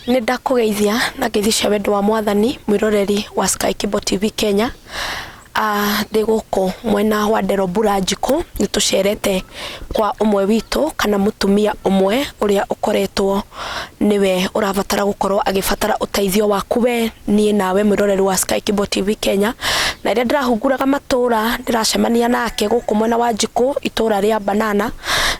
Nĩ ndakũgeithia na ngeithi cia wendo wa Mwathani, mwĩroreri wa Sky Cable TV Kenya. Ndĩ gũkũ mwena wa Nderobura Njikũ, nĩ tũcerete kwa ũmwe witũ kana mũtumia ũmwe ũrĩa ũkoretwo nĩwe ũrabatara gũkorwo agĩbatara ũteithio waku we niĩ nawe mwĩroreri wa Sky Cable TV Kenya. Na rĩrĩa ndĩrahunguraga matũra ndĩracemania nake gũkũ mwena wa Njikũ, itũra rĩa Banana,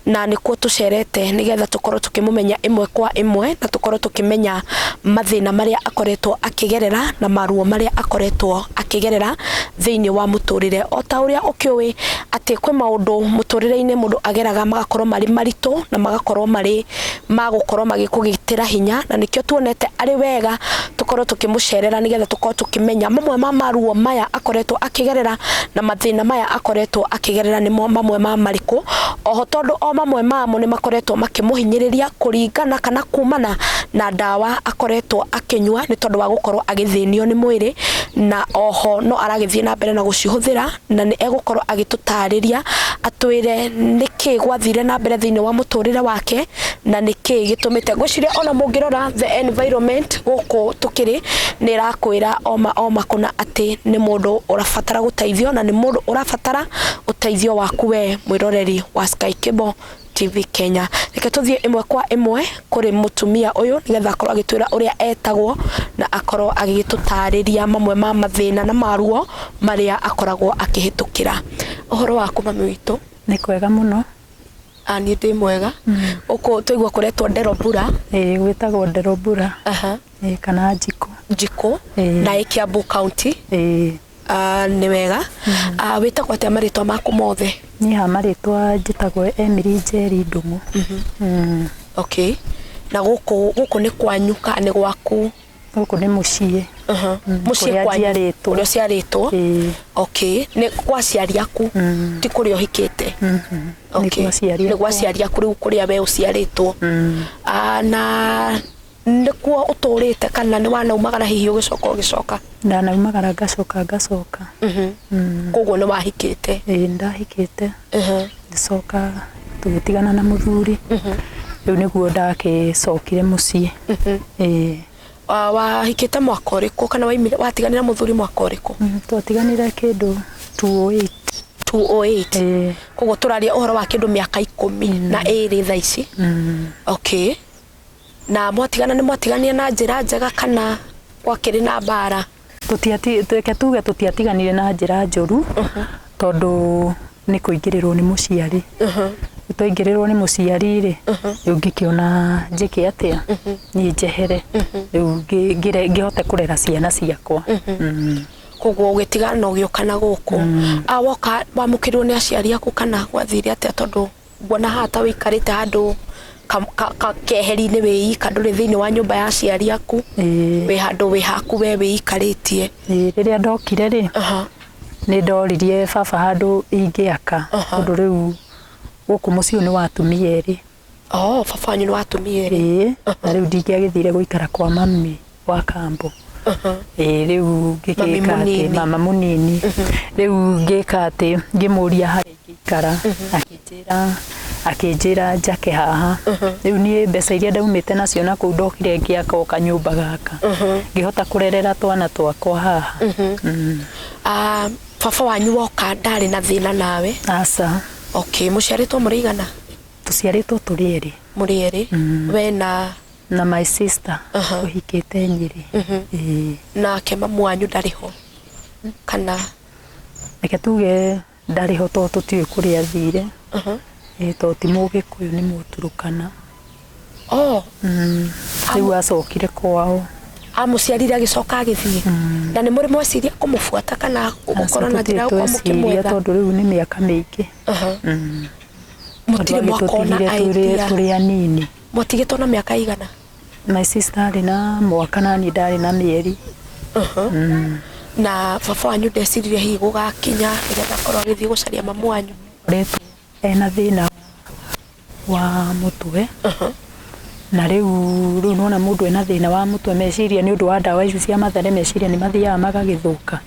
na nĩkuo tũcerete nĩgetha tũkorwo tũkĩmũmenya ĩmwe kwa ĩmwe na tũkorwo tũkĩmenya mathĩna marĩa akoretwo akĩgerera na maruo marĩa akoretwo akĩgerera thĩinĩ wa mũtũrĩre. O ta ũrĩa ũkĩũĩ atĩ kwĩ maũndũ mũtũrĩre-inĩ mũndũ ageraga magakorwo marĩ maritũ na magakorwo marĩ ma gũkorwo magĩkũgitĩra hinya, na nĩkĩo tuonete arĩ wega tũkorwo tũkĩmũcerera nĩgetha tũkorwo tũkĩmenya mamwe ma maruo maya akoretwo akĩgerera na mathĩna maya akoretwo akĩgerera nĩmo mamwe ma marĩkũ. Oho tondũ o mamwe mamo nĩ makoretwo makĩmũhinyĩrĩria kũringana kana kumana na ndawa akoretwo akĩnyua nĩ tondũ wa gũkorwo agĩthĩnio nĩ mwĩrĩ, na oho no aragĩthiĩ na mbere na gũcihũthĩra, na nĩ egũkorwo agĩtũtarĩria atwĩre nĩkĩ gwathire na mbere thĩinĩ wa mũtũrĩre wake na nĩkĩ gĩtũmĩte. Ngwĩciria ona mũngĩrora the environment gũkũ tũkĩrĩ nĩ ĩrakwĩra oma oma kũna atĩ nĩ mũndũ ũrabatara gũteithio, na nĩ mũndũ ũrabatara ũteithio waku we mwĩroreri wa Sky Cable TV Kenya. Reke tũthiĩ ĩmwe kwa ĩmwe kũrĩ mũtumia ũyũ nĩgetha akorwo agĩtwĩra ũrĩa etagwo na akorwo agĩtũtarĩria mamwe ma mathĩna na maruo marĩa akoragwo akĩhĩtũkĩra. Ũhoro waku mami witũ? Nĩ kwega mũno. Niĩ ndĩ mwega. Gũkũ twaigua kũretwo Nderobura. Ĩĩ, gwĩtagwo Nderobura. Ĩĩ, kana Njikũ. Njikũ. Na ĩ Kiambu County. Ĩĩ. Nĩ wega. Wĩtagwo atĩa marĩtwa maku mothe? Niĩ ha marĩtwa njĩtagwo Emily Njeri Ndung'u. Okay. Na gũkũ gũkũ nĩ kwanyu kana nĩ gwaku? Gũkũ nĩ mũciĩ. Mũciĩ Kũrĩa kwanyu? njiarĩtwo. Kũrĩa ũciarĩtwo? Ĩĩ. Okay. Nĩ kwa aciari aku? Ti kũrĩa ũhikĩte? Nĩ kwa aciari Nĩ kwa akwa. aciari aku rĩu kũrĩa we ũciarĩtwo. Na nĩkuo ũtũrĩte kana nĩ wanaumagara hihi ũgĩcoka ũgĩcoka? Ndanaumagara ngacoka ngacoka. Koguo nĩ wahikĩte? Ĩĩ, nĩndahikĩte. Ngĩcoka tũgĩtigana na mũthuri. Rĩu nĩguo ndagĩcokire mũciĩ. Ĩĩ. Wahikĩte mwaka ũrĩkũ kana waimire watiganire na mũthuri mwaka ũrĩkũ? Twatiganire kĩndũ 2008. 2008. Ĩĩ. Koguo tũraria ũhoro wa kĩndũ mĩaka 12 thaa ici. Okay. Na mwatigana nĩ mwatiganire na njĩra njega kana gwakĩrĩ na mbara? Reke tuge tũtiatiganire na njĩra njũru tondũ nĩ kũingĩrĩrwo nĩ mũciari. Twaingĩrĩrwo nĩ mũciari rĩ, rĩu ngĩkĩona njĩke atĩa, niĩ njehere, rĩu ngĩhote kũrera ciana ciakwa. Koguo ũgĩtigana na ũgĩũka na gũkũ. Woka wamũkĩrirwo nĩ aciari aku kana gwathire atĩa tondũ nguona haha ta wĩikarĩte handũ keheri-inĩ wĩ ika, ndũrĩ thĩinĩ wa nyũmba ya aciari aku, wĩ handũ wĩ haku we wĩikarĩtie. Ĩĩ, rĩrĩa ndokire rĩ, nĩ ndoririe baba handũ ingĩaka, tondũ rĩu gũkũ mũciĩ ũyũ nĩ wa atumia erĩ. Oh, baba wanyu nĩ wa atumia erĩ. Ĩĩ, na rĩu ndingĩagĩthire gũikara kwa mami wa kambo. Ĩĩ, rĩu Mami ngĩgĩka atĩ mũnini. mama mũnini. Rĩu ngĩka atĩ ngĩmũria harĩa ingĩikara, akĩnjĩra njake haha. Rĩu niĩ mbeca iria ndaumĩte nacio na kũu ndokire ngĩaka o kanyũmba gaka. Ngĩhota kũrerera twana twakwa haha. Baba wanyu woka ndarĩ na thĩna nawe? Aca. Okay, mũciarĩtwo mũrĩ igana? Tũciarĩtwo tũrĩ erĩ. Mũrĩ erĩ? We na? Na my sister ũhikĩte Nyĩrĩ. Ĩĩ. Nake mamu wanyu ndarĩ ho? Kana? Reke tuge ndarĩ ho tondũ tũtiũĩ kũrĩa athire. Ĩĩ, tondũ ti Mũgĩkũyũ nĩ Mũturũkana. Oh. Rĩu acokire kwao. Amũciarire agĩcoka agĩthiĩ? Na nĩ mũrĩ mweciria kũmũbuata kana gũkorwo na njĩra ya gũkorwo Tũtirĩ tweciria mũkĩmwetha? tondũ rĩu nĩ mĩaka mĩingĩ. Mũtirĩ mwakona Tũtigire idea? tũrĩ anini. Mwatigĩtwo na mĩaka igana? My sister arĩ na mwaka na niĩ ndarĩ na mĩeri. Na baba wanyu ndeciririe hihi gũgakinya nĩgetha akorwo agĩthiĩ gũcaria mamu wanyu? Akoretwo ena thĩna wa mũtwe. Na rĩu nĩwona mũndũ ena thĩna wa mũtwe meciria nĩ ũndũ wa ndawa ici cia Mathare meciria nĩ mathiaga magagĩthũka.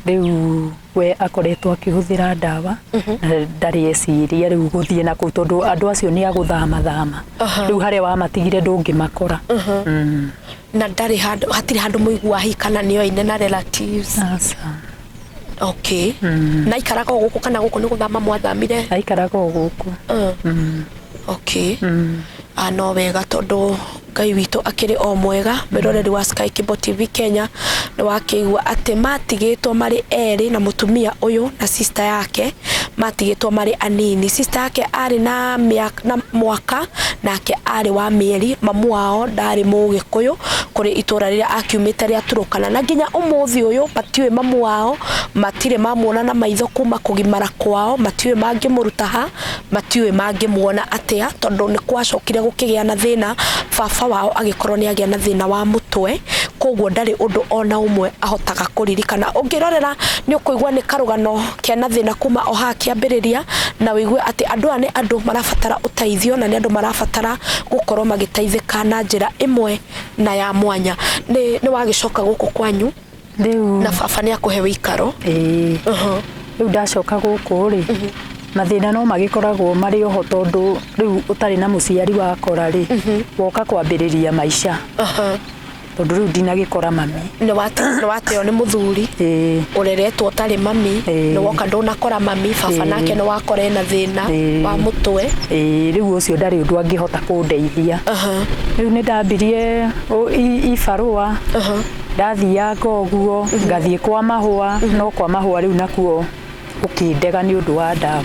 Rĩu we akoretwo akĩhũthĩra ndawa na ndarĩ eciria rĩu gũthiĩ na kũu tondũ andũ acio nĩ agũthamathama. Rĩu harĩa wamatigire ndũngĩmakora. Na ndarĩ handũ, hatirĩ handũ mũigua hihi kana nĩoaine na relatives? Aca. Okay. Na aikaraga o gũkũ kana gũkũ nĩ gũthama mwathamire? Aikaraga o gũkũ. Okay. No wega tondũ Ngai witũ akĩrĩ o mwega. Mwĩroreri wa Sky Cable TV Kenya, nĩ wakĩigua atĩ matigĩtwo marĩ erĩ na mũtumia ũyũ na sister yake, matigĩtwo marĩ anini. Sister yake arĩ na mĩaka, na mwaka, nake arĩ wa mĩeri. Mamu wao ndarĩ mũgĩkũyũ kũrĩ itũra rĩrĩa akiumĩte rĩa Turukana, na nginya ũmũthĩ ũyũ matiũĩ mamu wao, matirĩ mamuona na maitho kuma kũgimara kwao, matiũĩ mangĩmũruta ha, matiũĩ mangĩmuona atĩa, tondũ nĩ gwacokire gũkĩgĩa na thĩna, baba wao agĩkorwo nĩ agĩa na thĩna wa mũtwe, koguo ndarĩ ũndũ ona ũmwe ahotaga kũririkana. Ũngĩrorera nĩ ũkũigua nĩ karũgano kena thĩna kuma o haha kĩambĩrĩria, na ũigue atĩ andũ aya nĩ andũ marabatara ũteithio na nĩ andũ marabatara gũkorwo magĩteithĩka na njĩra ĩmwe na ya mwanya. Nĩ wagĩcoka gũkũ kwanyu? Rĩu na baba nĩ akũhe wĩikaro? Ĩĩ. Rĩu ndacoka gũkũ rĩ, mathĩna no magĩkoragwo marĩ oho tondũ rĩu ũtarĩ na mũciari wakora rĩ, woka kwambĩrĩria maica. Tondũ rĩu ndinagĩkora mami. Nĩ wateo nĩ mũthuri. Ĩĩ. Ũreretwo ũtarĩ mami. Ĩĩ. Nĩ woka ndũnakora mami, baba nake nĩ wakora ena thĩna wa mũtwe. Ĩĩ, rĩu ũcio ndarĩ ũndũ angĩhota kũndeithia. Rĩu nĩ ndambirie ibarũa. Ndathianga ũguo, ngathiĩ kwa mahũa, no kwa mahũa rĩu nakuo ũkĩndega nĩ ũndũ wa ndawa.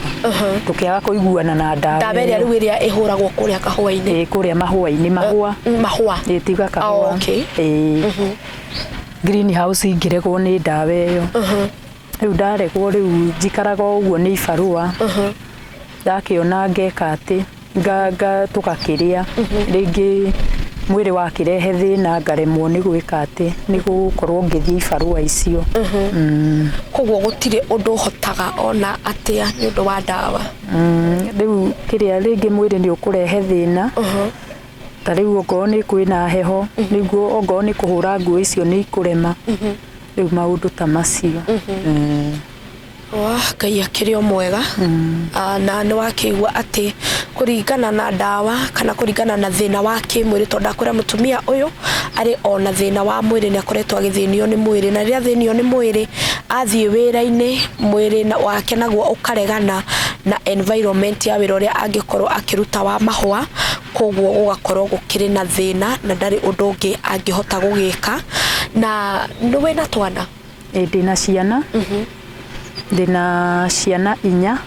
Tũkĩaga kũiguana na ndawa Ndawa ĩrĩa ĩyo. rĩu ĩrĩa ĩhũragwo kũrĩa kahũa-inĩ. Ĩĩ, kũrĩa mahũa-inĩ, mahũa. Mahũa. Ĩĩ, tiga kahũa. Oh, okay. Ĩĩ. Greenhouse ingĩregwo nĩ ndawa ĩyo. Rĩu ndaregwo rĩu njikaraga o ũguo nĩ ibarũa. Ndakĩona ngeka atĩ, tũgakĩrĩa. Rĩngĩ mwĩrĩ wakĩrehe thĩna ngaremwo nĩ gwĩka atĩ, nĩ gũkorwo ngĩthiĩ ibarũa icio. Koguo gũtirĩ ũndũ ũhotaga ona atĩa nĩ ũndũ wa ndawa? Rĩu kĩrĩa rĩngĩ mwĩrĩ nĩ ũkũrehe thĩna. Ta rĩu okorwo nĩ kwĩna heho, nĩguo okorwo nĩ kũhũra nguo icio nĩ ikũrema. Rĩu maũndũ ta macio. Wa, Ngai akĩrĩ o mwega. Na nĩ wakĩigua atĩ kũringana na ndawa kana kũringana na thĩna wa kĩmwĩrĩ, tondũ ndakwĩra mũtumia ũyũ arĩ ona thĩna wa mwĩrĩ, nĩ akoretwo agĩthĩnio nĩ mwĩrĩ, na rĩrĩa athĩnio nĩ mwĩrĩ athiĩ wĩra-inĩ mwĩrĩ wake naguo ũkaregana na environment ya wĩra ũrĩa angĩkorwo akĩruta wa mahũa, koguo gũgakorwo gũkĩrĩ na thĩna na ndarĩ ũndũ ũngĩ angĩhota gũgĩka. Na nĩ wĩna twana? Ĩĩ, ndĩna ciana. Ndĩna ciana inya.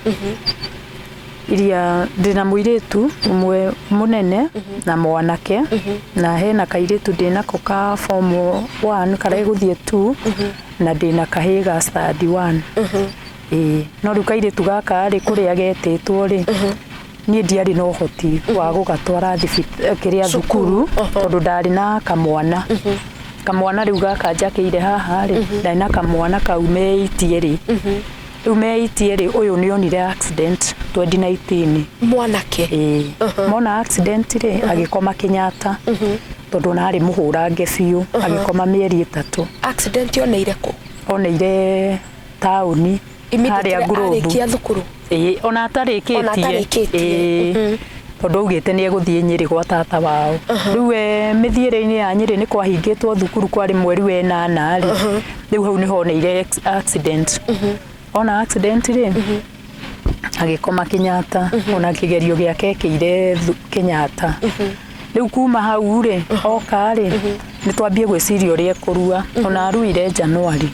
Iria ndĩna mũirĩtu ũmwe mũnene na mwanake, na hena kairĩtu ndĩnako ka form 1 karĩa gũthiĩ 2, na ndĩna kahĩĩ ga standard 1. Ĩĩ, no rĩu kairĩtu gaka rĩ kũrĩa getĩtwo rĩ, niĩ ndiarĩ na ũhoti wa gũgatwara kĩrĩa thukuru, tondũ ndarĩ na kamwana. Kamwana rĩu gaka njakĩire haha rĩ, ndarĩ na kamwana kau meitie rĩ. Rĩu meitie rĩ, ũyũ nĩ onire accident 2019. Mwanake? Ĩĩ. Mona accident rĩ, agĩkoma Kenyatta. Tondũ ona arĩ mũhũrange biũ, agĩkoma mĩeri 3. Accident yoneire kũ? Oneire taũni, Immediately harĩa Globe. arĩkia thukuru? Ĩĩ, ona atarĩkĩtie. Ona atarĩkĩtie. Ĩĩ. Tondũ augĩte nĩ egũthiĩ Nyĩrĩ gwa tata wao. Rĩu we mĩthiĩre-inĩ ya Nyĩrĩ nĩ kwahingĩtwo thukuru kwarĩ mweri wa ĩnana rĩ. Rĩu hau nĩho oneire accident. Ona accident rĩ, agĩkoma Kenyatta, ona kĩgerio gĩake ekĩire Kenyatta. Rĩu kuma hau rĩ, oka rĩ, nĩ twambie gwĩciria ũrĩa ekũrua. Ona aruire January.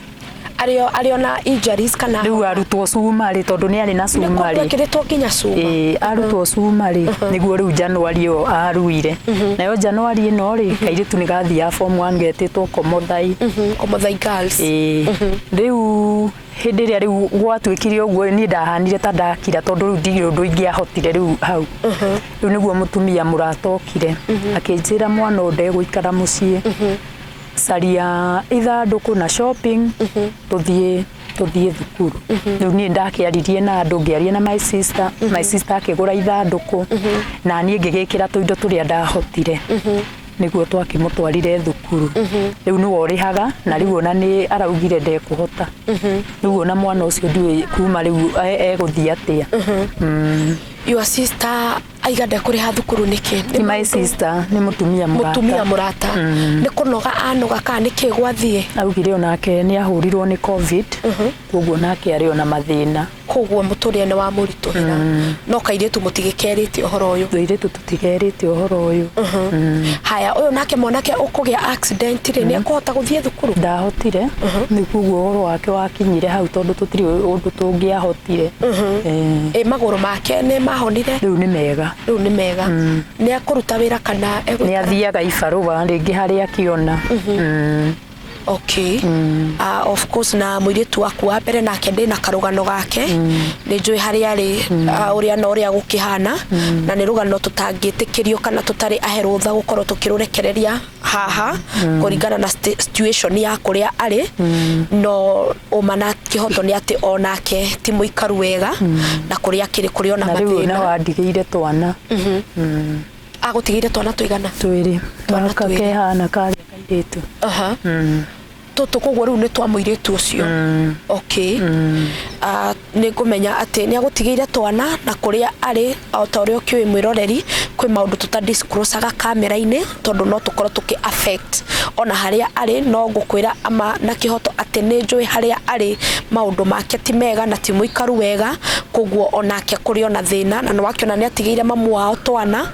Arĩo na injuries kana? Rĩu arutwo cuma rĩ, tondũ nĩ arĩ na cuma Nĩ rĩ. kwekĩrĩtwo nginya cuma? Ĩĩ, arutwo cuma rĩ, nĩguo rĩu January ĩyo aruire. Nayo January ĩno rĩ, kairĩtu nĩ gathiaga form 1 getĩtwo Komothai. Komothai girls. Ĩĩ. Rĩu hĩndĩ ĩrĩa rĩu gwatuĩkire ũguo, niĩ ndahanire ta ndakira, tondũ rĩu ndirĩ ũndũ ingĩahotire rĩu hau. Rĩu nĩguo mũtumia mũrata okire, akĩnjĩra mwana ũyũ ndegũikara mũciĩ. Caria ithandũkũ na shopping, tũthiĩ thukuru. Rĩu niĩ ndakĩaririe na andũ, ngĩaria na my sister, my sister akĩgũra ithandũkũ, na niĩ ngĩgĩkĩra tũindo tũrĩa ndahotire. Nĩguo twakĩmũtwarire thukuru. Rĩu nĩwe ũrĩhaga na rĩu ona nĩ araugire ndekũhota. Rĩu ona mwana ũcio ndiũĩ kuma rĩu egũthiĩ atĩa. Your sister aiga ndekũrĩha thukuru nĩkĩ? Nĩ my sister, nĩ mũtumia mũrata. Mũtumia mũrata. Nĩ kũnoga anoga kana nĩkĩ gwathiĩ? Augire onake nĩ ahũrirwo nĩ COVID, koguo nake arĩ ona mathĩna. Koguo mũtũrĩre nĩ wa mũritũhĩra. No kairĩtu mũtigĩkerĩte ũhoro ũyũ? Tũirĩtu tũtigerĩte ũhoro ũyũ. Haya, ũyũ nake mwanake ũkũgĩa accident rĩ, nĩ ekũhota gũthiĩ thukuru? Ndahotire, nĩ koguo ũhoro wake wakinyire hau tondũ tũtirĩ ũndũ tũngĩahotire. Ĩ magũrũ make nĩ mahonire? Rĩu nĩ mega. Rĩu nĩ mega. Nĩ ekũruta wĩra kana Nĩ egũikara? athiaga ibarũa rĩngĩ harĩa akĩona. Okay. Of course na mũirĩtu waku wa mbere nake ndĩ na karũgano gake, nĩ njũĩ harĩa arĩ, ũrĩa na ũrĩa gũkĩhana, na nĩ rũgano tũtangĩtĩkĩrio kana tũtarĩ ahe rũtha gũkorwo tũkĩrũrekereria haha kũringana na situation ya kũrĩa arĩ. No ũma na kĩhoto nĩ atĩ onake ti mũikaru wega, na kũrĩa akĩrĩ kũrĩ ona Na rĩu mathĩna. na wandigĩire twana. Agũtigĩire twana tũigana? Twĩrĩ. Twana Gaka twĩrĩ. kehana karĩa kairĩtu. Tũtũ koguo rĩu nĩ twa mũirĩtu ũcio. Okay. Nĩ ngũmenya atĩ nĩ agũtigĩire twana na kũrĩa arĩ, o ta ũrĩa ũkĩũĩ mwĩroreri, kwĩ maũndũ tũta disclosaga kamera-inĩ tondũ no tũkorwo tũkĩ affect ona harĩa arĩ. No ngũkwĩra ama na kĩhoto atĩ nĩ njũĩ harĩa arĩ maũndũ make ti mega na ti mũikaru wega, koguo onake kũrĩ ona thĩna, na nĩ wakĩona nĩ atigĩire mamu wao twana,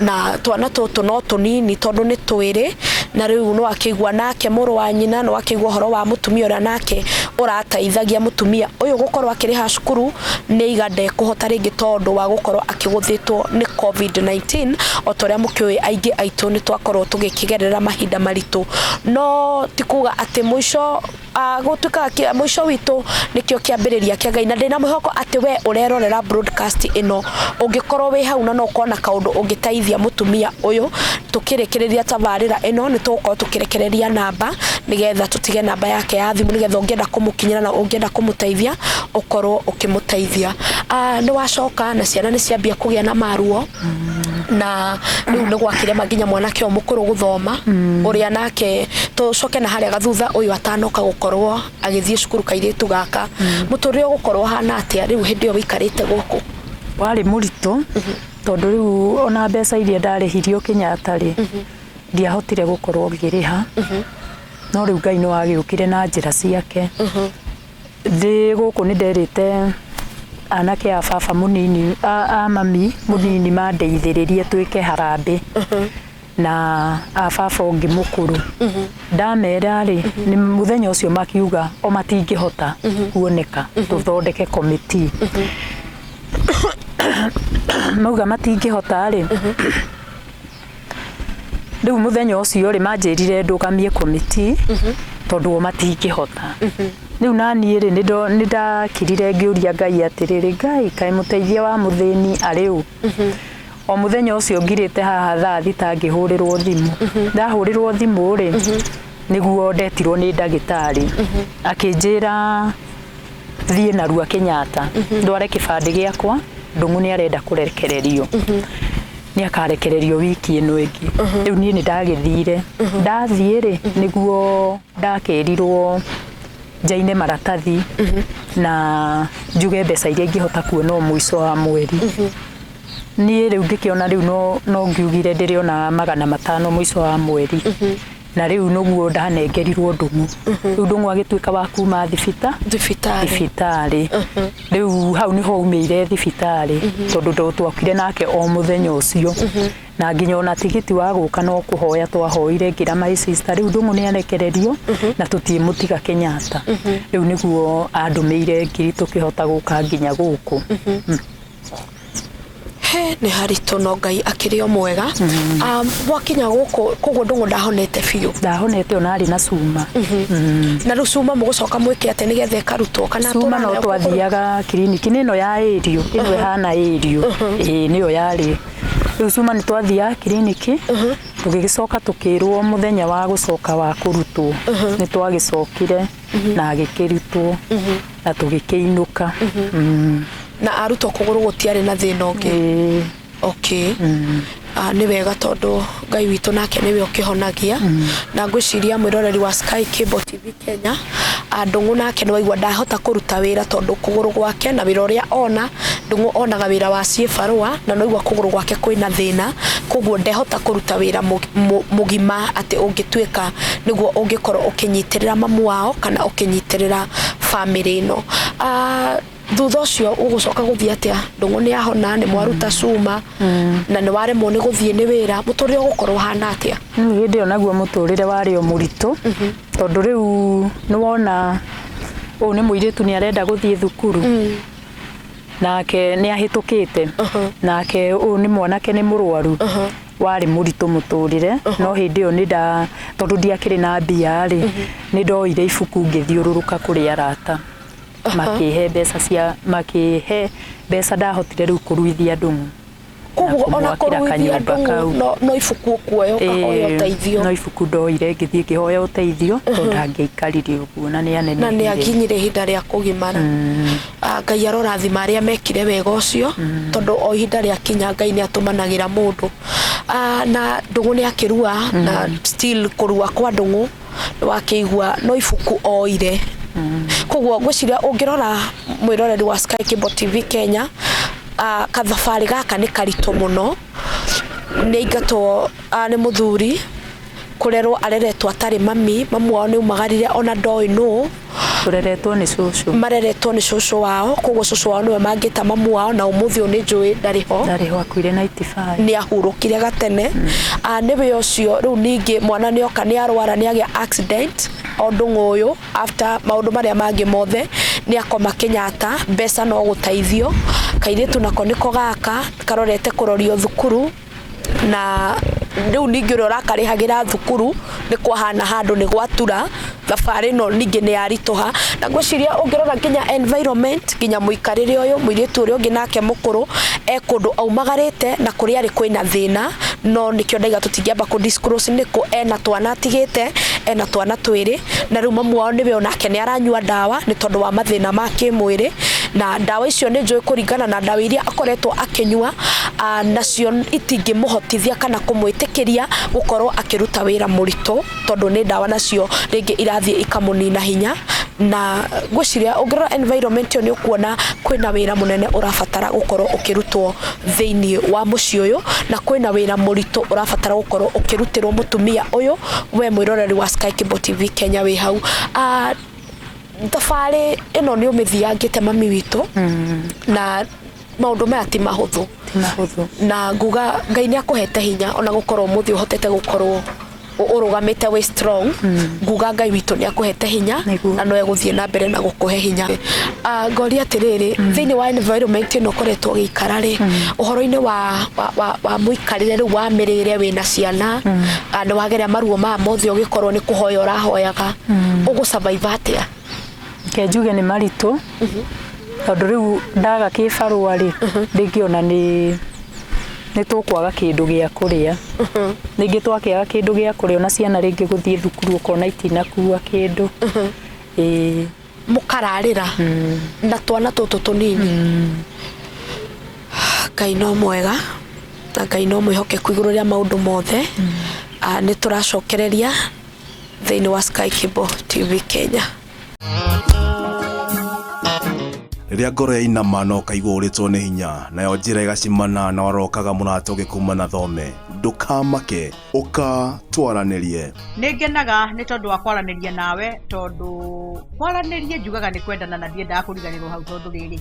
na twana tũtũ no tũnini tondũ nĩ twĩrĩ. Na rĩu nĩ wakĩigua nake mũrũ wa nyina, nĩ wakĩigua ũhoro wa mũtumia ũrĩa nake ũrateithagia mũtumia ũyũ gũkorwo akĩrĩha cukuru, nĩ aiga ndekũhota rĩngĩ tondũ wa gũkorwo akĩgũthĩtwo nĩ COVID-19. O ta ũrĩa mũkĩũĩ aingĩ aitũ nĩ twakorwo tũgĩkĩgerera mahinda maritũ, no ti kuga atĩ mũico gũtuĩkaga mũico witũ nĩkĩo kĩambĩrĩria kĩa Ngai. Na ndĩna mwĩhoko atĩ we ũrerorera broadcast ĩno ũngĩkorwo wĩ hau na no ũkorwo na kaũndũ ũngĩteithia mũtumia ũyũ, tũkĩrĩkĩrĩria tabarĩra ĩno nĩ tũgũkorwo tũkĩrekereria namba nĩgetha tũtige namba yake ya thimũ nĩgetha ũngĩenda kũmũkinyĩra na ũngĩenda kũmũteithia ũkorwo ũkĩmũteithia. Nĩ wacoka na ciana nĩ ciambia kũgĩa na maruo, na rĩu nĩ gwakĩrema nginya mwanake ũyũ mũkũrũ gũthoma, ũrĩa nake tũcoke na harĩa gathutha ũyũ atanoka gũkorwo agĩthiĩ cukuru kairĩtu gaka. Mũtũrĩre ũgũkorwo ũhana atĩa rĩu hĩndĩ ĩyo wĩikarĩte gũkũ? Warĩ mũritũ tondũ rĩu ona mbeca iria ndarĩhirio Kenyatta rĩ, ndiahotire gũkorwo ngĩrĩha. No rĩu Ngai nĩ wagĩũkire na njĩra ciake. Ndĩ gũkũ nĩ nderĩte anake a baba mũnini, a mami mũnini mandeithĩrĩrie twĩke harambĩ na a baba ũngĩ mũkũrũ. Ndamera rĩ, nĩ mũthenya ũcio makiuga o matingĩhota kuoneka tũthondeke committee. Mauga matingĩhota rĩ, rĩu mũthenya ũcio rĩ manjĩrire ndũgamie committee tondũ o matingĩhota. Rĩu naniĩ rĩ nĩ ndakirire ngĩũria Ngai atĩrĩrĩ, Ngai kaĩ mũteithia wa mũthĩni arĩ ũ? O mũthenya ũcio ngirĩte haha thaa thita ngĩhũrĩrwo thimũ. Ndahũrĩrwo thimũ rĩ, nĩguo ndetirwo nĩ ndagĩtarĩ akĩnjĩra thiĩ narua Kenyatta ndware kĩbandĩ gĩakwa, Ndung'u nĩ arenda kũrekererio, nĩ akarekererio wiki ĩno ĩngĩ. Rĩu niĩ nĩ ndagĩthire. Ndathiĩ rĩ, nĩguo ndakĩrirwo njaine maratathi na njuge mbeca iria ingĩhota kuona o mũico wa mweri. Niĩ rĩu ngĩkĩona rĩu no ngiugire ndĩrĩona 500 mũico wa mweri. Na rĩu nĩguo ndanengerirwo Ndung'u. Rĩu Ndung'u agĩtuĩka wa kuma thibitarĩ. Thibitarĩ. Rĩu hau nĩho aumĩire thibitarĩ tondũ twokire nake o mũthenya ũcio. Na nginya ona tigiti wa gũka no kũhoya twahoire, ngĩra my sister rĩu Ndung'u nĩ arekererio na tũtiĩmũtiga Kenyatta. Rĩu nĩguo andũmĩire ngiri tũkĩhota gũka nginya gũkũ. He nĩ haritũ no Ngai akĩrĩ o mwega. Mwakinya gũkũ koguo Ndung'u ndahonete biũ? Ndahonete, ona arĩ na cuma. Na rĩu cuma mũgũcoka mwĩke atĩa nĩgetha ĩkarutwo kana Cuma no twathiaga kiriniki nĩ ĩno ya ĩrio, ĩno ĩhana ĩrio, ĩĩ nĩyo yarĩ. Rĩu cuma nĩ twathiaga kiriniki, tũgĩgĩcoka tũkĩrwo mũthenya wa gũcoka wa kũrutwo. Nĩ twagĩcokire na agĩkĩrutwo na tũgĩkĩinũka. Na arutwo kũgũrũ gũtiarĩ na thĩna ũngĩ? Ĩĩ. Okay. Nĩ wega tondũ Ngai witũ nake nĩwe ũkĩhonagia. Na ngwĩciria mwĩroreri wa Sky Cable TV Kenya, Ndũng'ũ nake nĩ waigua ndahota kũruta wĩra tondũ kũgũrũ gwake na wĩra ũrĩa ona, Ndũng'ũ onaga wĩra wa ciĩbarũa na nĩwaigua kũgũrũ gwake kwĩna thĩna, koguo ndehota kũruta wĩra mũgima atĩ ũngĩtuĩka nĩguo ũngĩkorwo ũkĩnyitĩrĩra mamu wao kana ũkĩnyitĩrĩra bamĩrĩ ĩno. Thutha ũcio ũgũcoka gũthiĩ atĩa? Ndũng'ũ nĩ ahona, nĩ mwaruta cuma na nĩ waremwo nĩ gũthiĩ nĩ wĩra, mũtũrĩre ũgũkorwo ũhana atĩa? Rĩu hĩndĩ ĩyo naguo mũtũrĩre warĩ o mũritũ, tondũ rĩu nĩ wona ũyũ nĩ mũirĩtu nĩ arenda gũthiĩ thukuru, nake nĩ ahĩtũkĩte, nake ũyũ nĩ mwanake nĩ mũrwaru. Warĩ mũritũ mũtũrĩre, no hĩndĩ ĩyo nĩ nda tondũ ndiakĩrĩ na mbia rĩ, nĩ ndoire ibuku ngĩthiũrũrũka kũrĩ arata. Makĩhe mbeca cia makĩhe mbeca ndahotire rĩu kũruithia Ndung'u. Koguo ona kũruithia Ndung'u no ibuku ũkuoya ũkahoya ũteithio? No ibuku ndoire ngĩthiĩ ngĩhoya ũteithio tondũ ndangĩaikarire ũguo na nĩ anenehire. Na nĩ akinyire ihinda rĩa kũgimara. Ngai arorathima arĩa mekire wega ũcio, tondũ o ihinda rĩakinya Ngai nĩ atũmanagĩra mũndũ. Na Ndung'u nĩ akĩrua, na still kũrua kwa Ndung'u wakĩigua no ibuku oire. Koguo ngwĩciria ũngĩrora mwĩroreri wa Sky Cable TV Kenya, kathabarĩ gaka nĩ karitũ mũno. Nĩ aingatwo nĩ mũthuri, kũrerwo areretwo atarĩ mami, mamu wao nĩ aumagarire ona ndoĩ nũ. Tũreretwo nĩ cũcũ. Mareretwo nĩ cũcũ wao, koguo cũcũ wao nĩwe mangĩta mamu wao, na ũmũthĩ ũyũ nĩ njũĩ ndarĩ ho. Ndarĩ ho, akuire 95. Nĩ ahurũkire gatene. Nĩwe ũcio rĩu ningĩ mwana nĩ oka nĩ arwara, nĩ agĩa accident o Ndung'u ũyũ after maũndũ marĩa mangĩ mothe, nĩ akoma Kenyatta, mbeca no gũteithio. Kairĩtu nako nĩko gaka karorete kũrorio thukuru, na rĩu ningĩ ũrĩa ũrakarĩhagĩra thukuru nĩ kwahana handũ nĩ gwatura, thabarĩ ĩno ningĩ nĩ yaritũha. Na ngwĩciria ũngĩrora nginya environment, nginya mũikarĩre ũyũ, mũirĩtu ũrĩa ũngĩ nake mũkũrũ e kũndũ aumagarĩte na kũrĩa arĩ kwĩna thĩna, no nĩkĩo ndaiga tũtingĩamba kũ disclose nĩkũ, ena twana atigĩte, ena twana twĩrĩ, na rĩu mamu wao nĩwe onake nĩ aranyua ndawa nĩ tondũ wa mathĩna ma kĩmwĩrĩ, na ndawa icio nĩ njũĩ kũringana na ndawa iria akoretwo akĩnyua, nacio itingĩmũhotithia kana kũmwĩtĩkĩria gũkorwo akĩruta wĩra mũritũ, tondũ nĩ ndawa nacio rĩngĩ irathiĩ ikamũnina hinya. Na ngwĩciria ũngĩrora environment ĩyo nĩ ũkuona kwĩna wĩra mũnene ũrabatara gũkorwo ũkĩrutwo thĩinĩ wa mũciĩ ũyũ, na kwĩna wĩra mũritũ ũrabatara gũkorwo ũkĩrutĩrwo mũtumia ũyũ. We mwĩroreri wa Sky Cable TV Kenya wĩ hau, thabarĩ ĩno nĩ ũmĩthiangĩte mami witũ, na maũndũ maya ti mahũthũ. Ti mahũthũ. Na nguga Ngai nĩ akũhete hinya ona gũkorwo ũmũthĩ ũhotete gũkorwo ũrũgamĩte wĩ strong. Nguga Ngai witũ nĩ akũhete hinya na no egũthiĩ na mbere na gũkũhe hinya. Ngoria atĩrĩrĩ, thĩinĩ wa environment ĩno ũkoretwo ũgĩikara rĩ, ũhoro-inĩ wa mũikarĩre rĩu wa mĩrĩre wĩna ciana, nĩ wageria maruo maya mothe ũgĩkorwo nĩ kũhoya ũrahoyaga, ũgũ survive atĩa? Reke njuge nĩ maritũ, tondũ rĩu ndaga kĩbarũa rĩ, rĩngĩ ona nĩ tũkwaga kĩndũ gĩa kũrĩa. Rĩngĩ twakĩaga kĩndũ gĩa kũrĩa, ona ciana rĩngĩ gũthiĩ thukuru ũkona itinakua kĩndũ. Ĩĩ. Mũkararĩra na twana tũtũ tũnini. Ngai no mwega na Ngai no mwĩhokeku igũrũ rĩa maũndũ mothe. Nĩ tũracokereria thĩinĩ wa Sky Cable TV Kenya. Rĩrĩa ngoro yainama na ũkaigua ũrĩtwo nĩ hinya, nayo njĩra ĩgacimana na warokaga mũrata ũgĩkuma na thome, ndũkamake, ũka twaranĩrie. Nĩ ngenaga nĩ tondũ wa kwaranĩria nawe, tondũ kwaranĩria njugaga nĩ kwendana na ndiendaga kũriganĩrwo hau, tondũ rĩrĩ,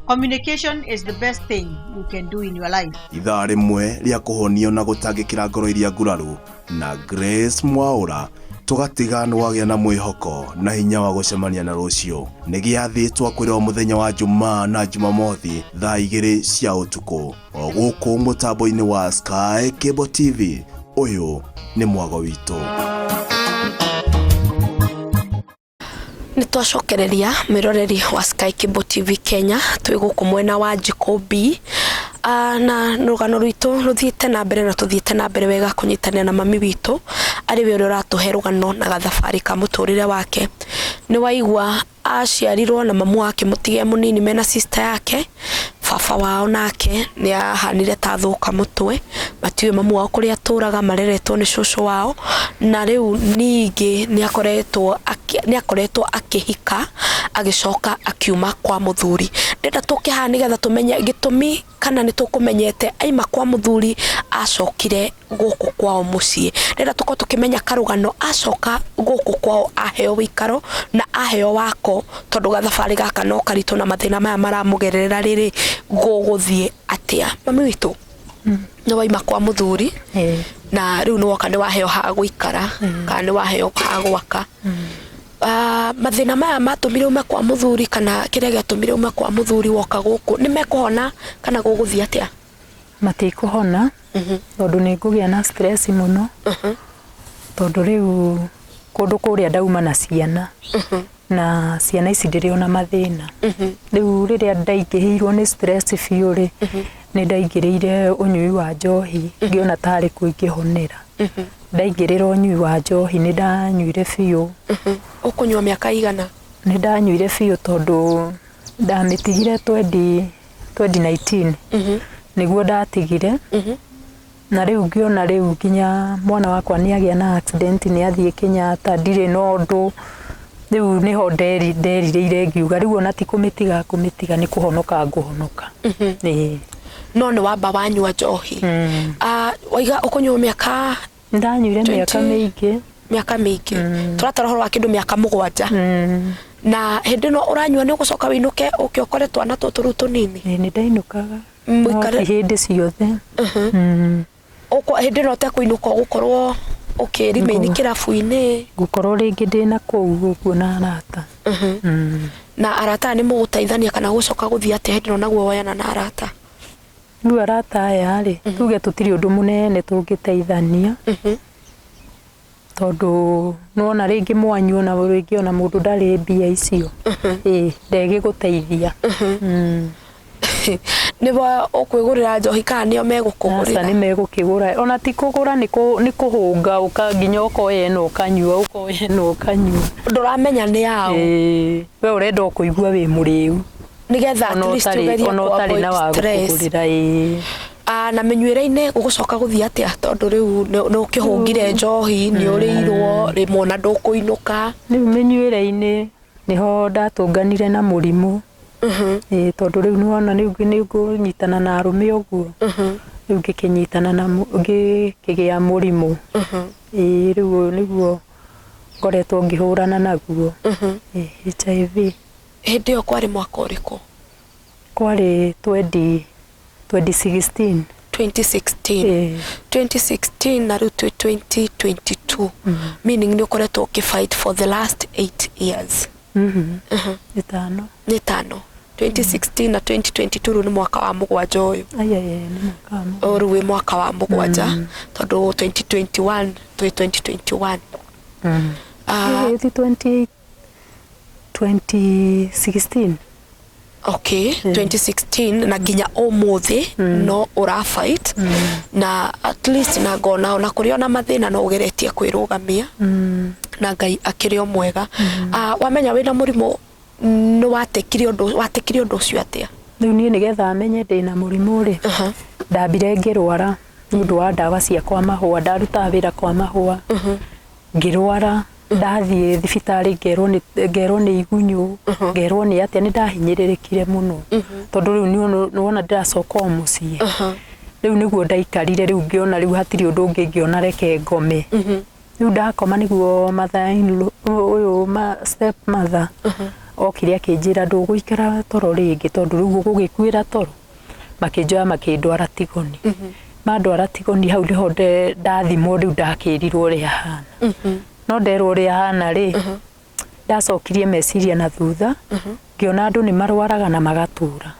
communication is the best thing you can do in your life. Ithaa rĩmwe rĩa kũhonio na gũtangĩkĩra ngoro iria nguraru na Grace Mwaũra, tũgatiga nĩ wagĩa na mwĩhoko na hinya wa gũcemania na rũciũ. Nĩ gĩathĩ twakwĩrwo mũthenya wa Jumaa na Jumamothi thaa 2 cia ũtukũ o gũkũ mũtambo-inĩ wa Sky Cable TV. Ũyũ nĩ mwago witũ. Nĩ twacokereria mwĩroreri wa Sky Cable TV Kenya, twĩ gũkũ mwena wa Njikũ B, na rũgano rwitũ rũthiĩte na mbere na tũthiĩte na mbere wega kũnyitanĩra na mami witũ arĩ we ũrĩa ũratũhe rũgano na gathabarĩ ka mũtũrĩre wake. Nĩ waigua aciarirwo na mamu wake mũtige mũnini mena sister yake. Baba wao nake nĩ ahanire ta thũka mũtwe, matiũĩ mamu wao kũrĩa atũraga, mareretwo nĩ cũcũ wao, na rĩu ningĩ nĩ akoretwo akĩhika, agĩcoka akiuma kwa mũthuri. Ndĩrenda tũke haha nĩgetha tũmenye gĩtũmi, kana nĩ tũkũmenyete aima kwa mũthuri acokire gũkũ kwao mũciĩ. Ndĩrenda tũkorwo tũkĩmenya karũgano acoka gũkũ kwao, aheo wĩikaro na aheo wako, tondũ gathabarĩ gaka no karitũ na mathĩna maya maramũgerera rĩrĩ gũgũthiĩ atĩa. Mami witũ, nĩ waima kwa mũthuri na rĩu nĩ woka, nĩ waheo ha gũikara kana nĩ waheo ha gwaka. Mathĩna maya matũmire ume kwa mũthuri, kana kĩrĩa gĩatũmire ume kwa mũthuri woka gũkũ, nĩ mekũhona kana gũgũthiĩ atĩa? Matikũhona tondũ nĩ ngũgĩa na stress mũno, tondũ rĩu kũndũ kũrĩa ndauma na ciana, na ciana ici ndĩrĩ ona mathĩna. Rĩu rĩrĩa ndaingĩhĩirwo nĩ stress biũ rĩ, nĩ ndaingĩrĩire ũnyui wa njohi, ngĩona tarĩ kuo ingĩhonera. Ndaingĩrĩra ũnyui wa njohi, nĩ ndanyuire biũ. Ũkũnyua mĩaka igana? Nĩ ndanyuire biũ tondũ ndamĩtigire 20 2019 nĩguo ndatigire, na rĩu ngĩona rĩu nginya mwana wakwa nĩ agĩa na accident, nĩ athiĩ Kenyatta, ndirĩ na ũndũ. Rĩu nĩho nderirĩire, ngiuga rĩu ona ti kũmĩtiga kũmĩtiga, nĩ kũhonoka ngũhonoka. Ĩĩ. No nĩ wamba wanyua njohi. Waiga ũkũnyua mĩaka? Ndanyuire mĩaka mĩingĩ. Mĩaka mĩingĩ, tũratara ũhoro wa kĩndũ mĩaka 7. Na hĩndĩ ĩno ũranyua, nĩ ũgũcoka wĩinũke ũke ũkore twana tũtũ rĩu tũnini? Ĩĩ, nĩ ndainũkaga, no Mũikare ti hĩndĩ ciothe. Hĩndĩ ĩno ũtekũinũka, ũgũkorwo ũkĩrĩmĩini kĩrabu-inĩ? Ngũkorwo rĩngĩ ndĩna kũu ũguo na arata. Na arata aya nĩ mũgũteithania kana gũcoka gũthiĩ atĩa hĩndĩ ĩno naguo woyana na arata? Rĩu arata aya rĩ, tuge tũtirĩ ũndũ mũnene tũngĩteithania, tondũ nĩwona rĩngĩ mwanyua na rĩngĩ ona mũndũ ndarĩ mbia icio, ĩĩ, ndegĩgũteithia. Nĩwe ũkwĩgũrĩra njohi kana nĩo Aca. Megũkũgũrĩra? Nĩ megũkĩgũra, ona ti kũgũra, nĩ kũhũnga, ũka nginya ũkoya ĩno ũkanyua, ũkoya ĩno ũkanyua. Ndũramenya nĩ yao? Ĩĩ, we ũrenda o kũigua wĩ mũrĩu. Nĩgetha at ona least ũtarĩ ũgerie ona kũ ũtarĩ na avoid wa stress. gũkũgũrĩra, ĩĩ. Na mĩnyuĩre-inĩ gũgũcoka gũthiĩ atĩa, tondũ rĩu nĩ ũkĩhũngire njohi, nĩ ũrĩirwo rĩmwe ona ndũkũinũka? Rĩu mĩnyuĩre-inĩ nĩho ndatũnganire na mũrimũ. Ĩĩ, tondũ rĩu nĩwona rĩu nĩ ngũnyitana na arũme ũguo, rĩu ngĩkĩnyitana na ngĩkĩgĩa mũrimũ. Ĩĩ, rĩu ũyũ nĩguo ngoretwo ngĩhũrana naguo. Ĩĩ, HIV. Hĩndĩ ĩyo kwarĩ mwaka ũrĩkũ? Kwarĩ 20 2016. 2016? Ĩĩ. 2016, na rĩu twĩ 2022, meaning nĩ ũkoretwo ũkĩ fight for the last 8 years. 5. Nĩ 5, 2016 na 2022, rĩu nĩ mwaka wa 7 ũyũ. Ayaya, nĩ mwaka wa mũgwanja. Ũyũ rĩu wĩ mwaka wa 7, tondũ 2021, twĩ 2021. Ĩĩ, ti 20 2016. Okay, 2016 na nginya ũmũthĩ no ũra fight, na at least na ngona ona kũrĩ ona mathĩna no ũgeretie kwĩrũgamia, na Ngai akĩrĩ o mwega. Wamenya wĩna mũrimũ, nĩ watekire ũndũ ũcio atĩa? Rĩu niĩ nĩgetha menye ndĩna mũrimũ rĩ, ndambire ngĩrwara nĩ ũndũ wa ndawa cia kwa mahũa. Ndarutaga wĩra kwa mahũa, ngĩrwara, ndathiĩ thibitarĩ, ngerwo nĩ igunyũ, ngerwo nĩ atĩa. Nĩ ndahinyĩrĩrĩkire mũno, tondũ rĩu nĩwona ndĩracoka o mũciĩ. Rĩu nĩguo ndaikarire, rĩu ngĩona rĩu hatirĩ ũndũ ũngĩ, ngĩona reke ngome. Rĩu ndakoma nĩguo mother in law ũyũ, step mother, okire akĩnjĩra, "Ndũgũikara toro rĩngĩ, tondũ rĩu ũgũgĩkuĩra toro." Makĩnjoya makĩndwara Tigoni. Mandwara Tigoni, hau nĩho ndathimwo. Rĩu ndakĩrirwo ũrĩa hana, no nderwo ũrĩa hana rĩ, ndacokirie meciria na thutha, ngĩona andũ nĩ marwaraga na magatũra.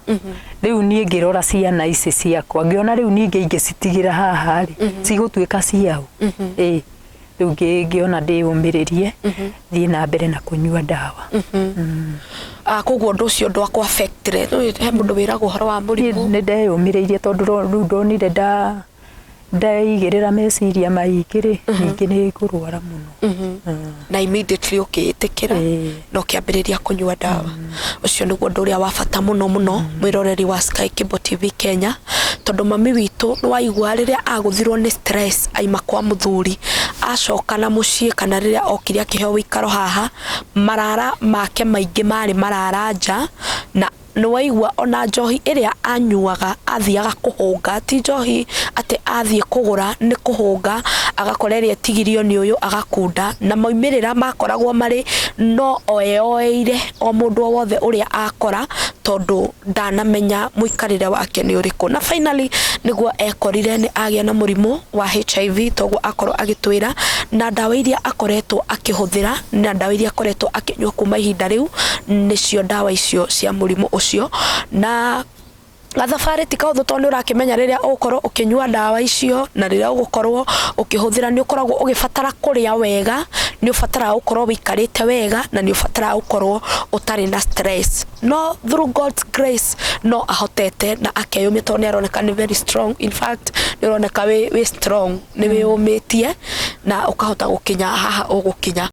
Rĩu niĩ ngĩrora ciana ici ciakwa, ngĩona rĩu ningĩ ingĩcitigĩra haha rĩ, cigũtuĩka ciao. Ĩĩ, rĩu ngĩona ndĩyũmĩrĩrie, thiĩ na mbere na kũnyua ndawa. Koguo ũndũ ũcio ndwakũ affectire? He mũndũ wĩragwo ũhoro wa Niĩ mũrimũ. Nĩ ndeyũmĩrĩirie, tondũ rĩu ndonire ndaigĩrĩra meciria maingĩ rĩ, ningĩ nĩ ngũrwara mũno. Na Na immediately ũkĩĩtĩkĩra na ũkĩambĩrĩria kũnyua ndawa. Ũcio nĩguo ũndũ ũrĩa wa bata mũno mũno, mwĩroreri wa Sky Cable TV Kenya, tondũ mami witũ nĩ waigua rĩrĩa agũthirwo nĩ stress aima kwa mũthuri acoka na mũciĩ, kana rĩrĩa okire akĩheo wĩikaro haha, marara make maingĩ marĩ marara nja, na nĩ waigua ona njohi ĩrĩa anyuaga athiaga kũhũnga, ti njohi atĩ athiĩ kũgũra, nĩ kũhũnga, agakora ĩrĩa ĩtigirio nĩ ũyũ agakunda, na maumĩrĩra makoragwo marĩ no oeoeire o mũndũ o wothe ũrĩa akora, tondũ ndanamenya mũikarĩre wake nĩ ũrĩkũ. Na finally nĩguo ekorire nĩ agĩa na mũrimũ wa HIV, toguo akorwo agĩtwĩra, na ndawa iria akoretwo akĩhũthĩra na ndawa iria akoretwo akĩnyua kuma ihinda rĩu nĩcio ndawa icio cia mũrimũ ũcio. Na gathabarĩ ti kahũthũ, tondũ nĩ ũrakĩmenya rĩrĩa ũgũkorwo ũkĩnyua ndawa icio na rĩrĩa ũgũkorwo ũkĩhũthĩra, nĩ ũkoragwo ũgĩbatara kũrĩa wega, nĩ ũbataraga gũkorwo wĩikarĩte wega, na nĩ ũbataraga gũkorwo ũtarĩ na stress. No through God's grace no ahotete na akeyũmia, tondũ nĩ aroneka nĩ very strong. In fact, nĩ ũroneka wĩ strong, nĩ wĩyũmĩtie na ũkahota gũkinya haha ũgũkinya.